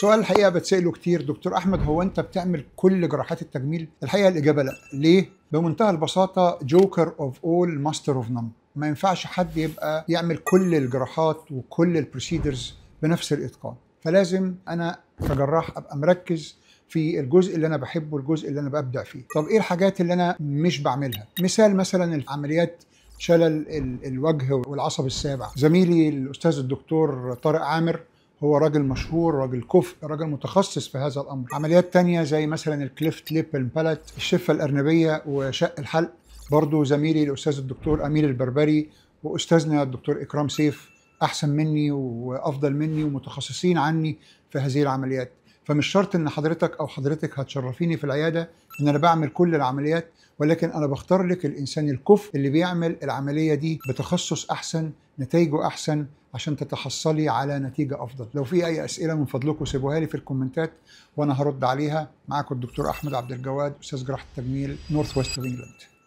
سؤال الحقيقة بتسأله كتير، دكتور احمد هو انت بتعمل كل جراحات التجميل؟ الحقيقة الاجابة لا. ليه؟ بمنتهى البساطة joker of all master of none. ما ينفعش حد يبقى يعمل كل الجراحات وكل ال procedures بنفس الاتقان، فلازم انا كجراح ابقى مركز في الجزء اللي انا بحبه، الجزء اللي انا ببدع فيه. طب ايه الحاجات اللي انا مش بعملها؟ مثال مثلا العمليات شلل الوجه والعصب السابع. زميلي الاستاذ الدكتور طارق عامر هو راجل مشهور، راجل كفء، راجل متخصص في هذا الامر. عمليات تانية زي مثلا ال cleft lip and palate، الشفه الارنبيه وشق الحلق، برضو زميلي الاستاذ الدكتور امير البربري واستاذنا الدكتور اكرام سيف احسن مني وافضل مني ومتخصصين عني في هذه العمليات. فمش شرط ان حضرتك او حضرتك هتشرفيني في العيادة ان انا بعمل كل العمليات، ولكن انا بختار لك الانسان الكفء اللي بيعمل العملية دي بتخصص احسن، نتائجه احسن، عشان تتحصلي على نتيجة افضل. لو في اي اسئلة من فضلكم سيبوها لي في الكومنتات وانا هرد عليها. معاكم الدكتور احمد عبد الجواد، استاذ جراحه التجميل، North West of England.